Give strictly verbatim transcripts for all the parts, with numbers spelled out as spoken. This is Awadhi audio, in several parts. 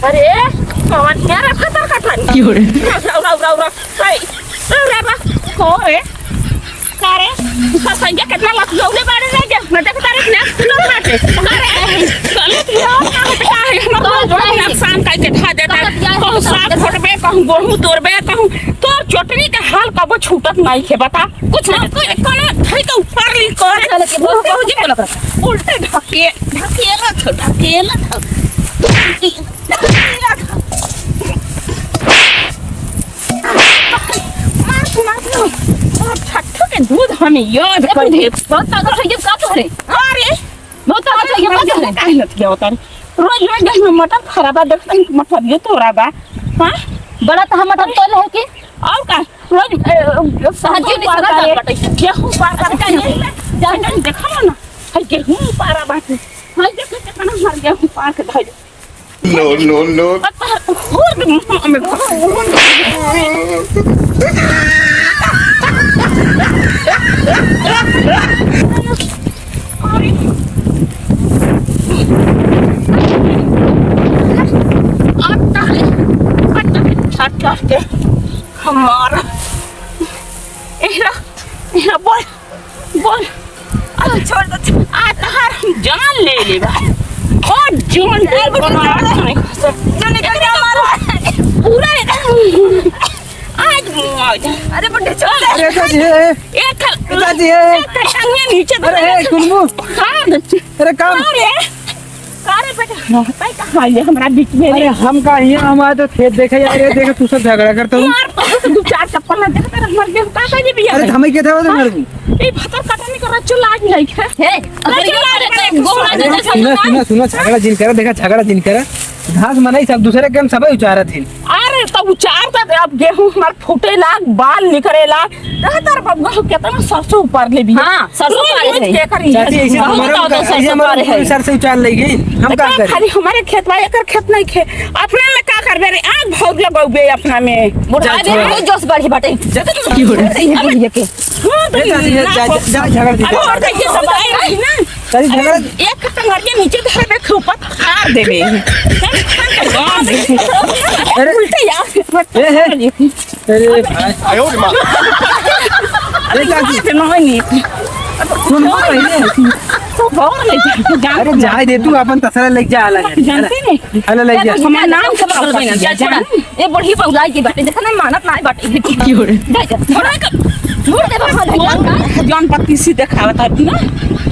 अरे, कौन है रे भतर कटनी? क्यों रे? रौ, रौ, रौ, रौ। हाय, रौ रे बा। को रे? का रे? उसका संजय कितना लतियौले बाड़े रे, देख, मैं देखता रे, ना, ना बाटे। का रे? गलत यो, का होता है? हम लोग बड़ा नुकसान करके खा देता है। कहूँ साग फोड़बे, कहूँ गेहूँ तोड़बे, कहूँ तोर चटनी के हाल कबो छूटत नहीं है, बता। कुछ ना, कोई कोनो धई के ऊपर ली कर। चल के बहुत, बहुत जी बोलत रहा। उल्टे ढके, ढकेलत हो, ढकेलत हो। ढकेलत हो। मार, मार, मार। और छट्ठू के दूध हम याद कर दे। बहुत ताकत है, ये का तोहरे? अरे, बहुत ताकत है, ये का तोहरे? काहे लत गया होता रे? रोज, रोज घर में मटन खराब बा, देखता नहीं मटन ये तोरा बा। हाँ? बड़ा तो हम मटन तोले है कि? और का? रोज, ए, ए, सब्जी सरसों भी उपार सरसों करे, बाटे। गेहूं उपार करे, का नहीं? जाने देखा ना, है गेहूं उपारा बाटे। है देख, कितना हमार गेहूं उपार के धइले। No, no, no। अब तो और भी मुंह में अब तो है, अब तो है, छट छट के हमारा एहरा, एहरा बोल, बोल। अरे छोड़ दो, आ तहार हम जान ले लेबा। ओ जान ले लेबा। जो निकल गया हमारा। पूरा एकदम। आज मौज। अरे बुड्ढे छोड़ दे। अरे दादी है। एक खल-, दादी है। एक खल टंगे नीचे अरे दे। हे कुलबू। हाँ, दे। अरे काम। अरे। का रे बेटा, भाई कहाँ ये हमरा बीच में रे? अरे हम का हियाँ, हम आए तो खेत देखे यार, ये देखे तू सब झगड़ा करता हूँ। यार, तू तो दो चार चप्पल ना देख, तेरा हमारे लिए का कर भी अरे है। हमें क्या था वो तुम्हारे को? ये भतर कटनी का रच्चो लाज नहीं है। हे, अरे, अरे, अरे, अरे, गोरा अरे, जैसा सुना, सुना, सुना, झगड़ा जिन करा, देखा झगड़ा जिन करा। घास मनाई सब दूसरे के हम सबे उचारत ही। अरे, तो उचार तो अब गेहूं हमार फूटे लाग, बाल निकरे लाग। कह तार बबुआ हो, केतना सरसों उपार ले भी। हाँ, सरसों रोज उपारे रोज है। के करी? चाची, ऐसे बहुत हमारे ज्यादा में, ऐसे सरसों हमारे उपारे में है। सरसों उचार ले गई। हम तो का का करी? खाली हमारे खेत बा, एकर खेत नहीं खे। अपना में का करबे रे? आग भौर लगौबे अपना में। बुढ़ा जा, दे, छोड़। बहुत जोश बढ़ी बाटे। जा, जा, जा। ये बोलिए के। हाँ, तो ए, चाची, जा, ना जा, हो। जा, झगड़ दे। अरे, और देखिए, सब आए रही ना। चाची, झगड़। एक टंगर के नीचे धर दे, ऊपर फाड़ देबे। अरे। उल्टे यार। ए, हे। अरे भाई। आयो रे माँ। अरे काकी। अरे नहीं, नहीं। सुन, सुन पहले। तो बहुत नहीं जानते, जानते अरे नहीं। जाए दे तू, अपन तसला लेके जा अलग है। जानते नहीं। अलग लेके जा। हमारे नाम से बदल देना, जा, जा। ये बूढ़ी बउलाई की बाटे, देखा ना, मानत ना बाटे। क्यों रे? जा, जा। थोड़ा क-, छोड़ दे बाबा, भगवान का। जौन पत्ती सी देखावत है ना,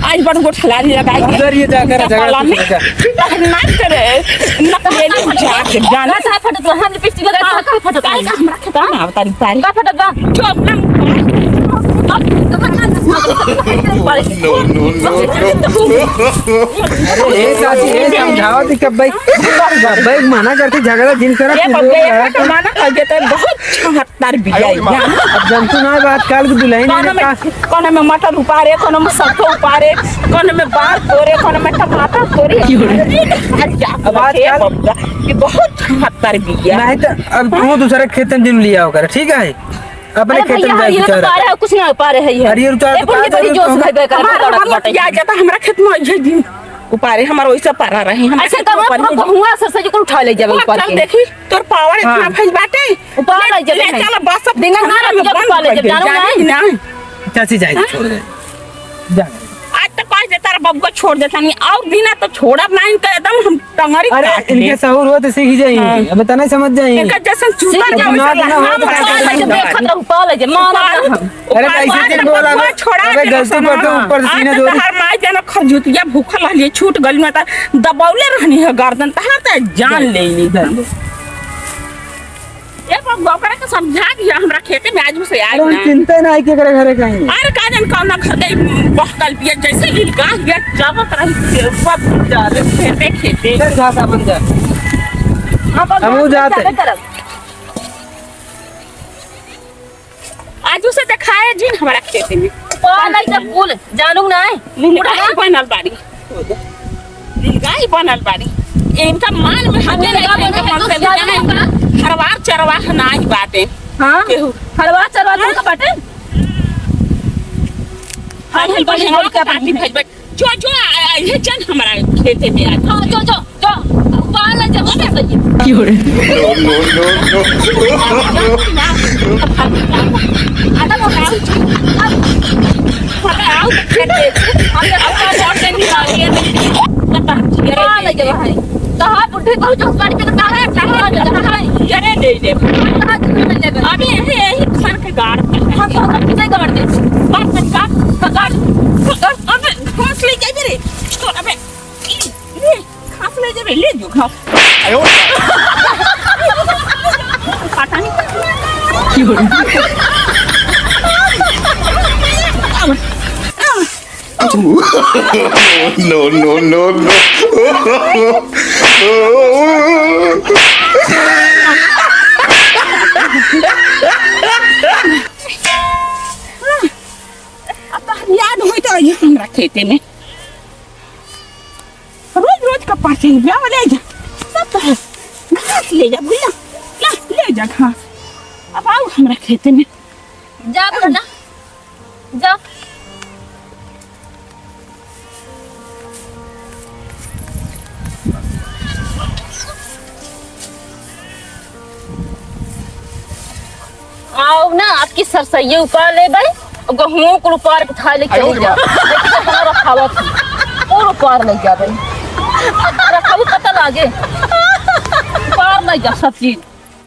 आज बड़ गोठलाली लगाई के। उधर ये जाकर झगड़ा कपाला में। तू कर। ना करे, ना करे, जाके जाना। का फटत बा? हम लिपस्टिक लगा के का फटत बा? का हमरा खेता में आवता रे तारी। का फटत बा? जो अपना No, no, no, no। अरे, ए चाची, ए समझाओ थी कब भाई, भाई मना करती झगड़ा जिन करा, ये तू बब्बे लोग एक लड़ा तो मना कर देते, बहुत छहत्तर बिया आयो रे माँ। जान। अब जनतू ना बात काल की दुल्हन कौन है में, का? कौन में मटर उपारे, कौन में सरसों उपारे, कौन में बाल तोरे, कौन में टमाटर तोरे। क्यों रे? अरे, क्या अब बात ये काल बब्बा, ये बहुत छहत्तर बिया। नहीं तो अब तू दूसरे खेतन जिन लिया होकर, ठीक है? अपने अरे खेतन भैया, जाए ये तो बेचारा। पारे है, कुछ ना पारे है ये। अरे ये बेचारा ए, तो बुढ़ी का बड़ी करूँ जोश तो है, बेकार हमारा बड़ा मतलब बाटे। क्या जाता, हमरा खेत में ये दिन उपारे, हमारा वैसा पारा रहे, हम ऐसे खेत में करो, उपारे पूरा नहीं गहुआ से, से कुल उठा ले जावे वहाँ उपार चल के। देखी, तोर पावर इतना हाँ। फैल बाटे। उपार ले जावे ले नहीं। चल, बस अब डिंगा घर में जब बंद उपार ले कर जावे, दे, जानो जाने नहीं। ना। चाची जाए, हाँ? छोड़ दे। जा। आज तो कह देता रे बबुआ, छोड़ देता नहीं, और दिना तो छोड़ब नहीं, तो एकदम हम टंगरी अरे, काट ले। इनके सहूर हो तो सीख जाई। हाँ। अब इतना समझ जाई। इनका जैसन चूता सीख जाई। दिमाग ना हो तो हम का उपार करें? ले जावे, देखत रहो, उपार ले जावे, मानब ना हम। अरे, उपार कैसे ले दिन जावे, बोला बबुआ, बे? छोड़ा अबे, दे गलती बस पर तो ना। ऊपर आज सीने तो दो। हर माई जानो खरजुतिया भूखल रहली, छूट गली में त दबौले रहनी है गर्दन, तहार त जान ले ली। ए बबुआ, ओकरा के समझा दिया, हमरा खेते में आज से आए अरे, ना। चिंता ना है, केकरे घरे कहीं। अरे, का जान कौना घर के बहकल बिया, जैसे लील गाय बिया, जावत रही, सब जा रहे, खेते, खेते। चल, जा, साबन जा। हाँ, बबुआ, हम वो जाते। जाबे करब। आज उसे देखाए जिन हमारा खेते में। पागल जब फूल, जानू ना है। लिंगाई बनल बाड़ी। लिंगाई बनल बाड़ी। इनका मान में हटे नहीं, इनका मन से जाने। हरवार चरवाह ना आई बाटे। हाँ? केहू। हरवार चरवाह हाँ? तुमका बाटे? हाँ, हम बड़ी बड़ी बड़ी का पार्टी भेजबे। जो, जो, आ, आ, ये चल हमारा खेते में आज। हाँ, जो, जो, जो। बाल जब की हो रे? No, no, no, no। आता तो गाँव। अब पता आओ, फिर देखो। हम तो अपना शॉर्ट टाइम निकाल दिया। पता, ये हाँ, ले जाओ भाई। कहाँ बुढ़े को जो काट के कहाँ है, कहाँ है, कहाँ है? अरे, ले ले। कहाँ चुन ले ले? अभी यही, यही खान के गाड़। हाँ, तो हम किसे गाड़ दे? गाड़, गाड़, गाड़, गाड़। अबे, घास ले जाइए रे। तो अबे, ई, ई, घास ले जाइए, ले जो घास। आयो। पता नहीं। की हो रे? No, no, no, no। अब तो हम याद होई तो ये हमरा खेते में। रोज रोज का पाँच रुपया में ले जा। सब तो है। घास ले जा, भैया। ला, ले जा घास। अब आओ हमरा खेते में। जा बुढ़ना, जा। आओ ना, आपकी सरसैया उपार ले भाई, और गहुओं को उपार के उठा ले चली जा। देखो, कितना रखावत है, और उपार ले जा भाई, रखावत पता लागे, उपार ले जा सब चीज।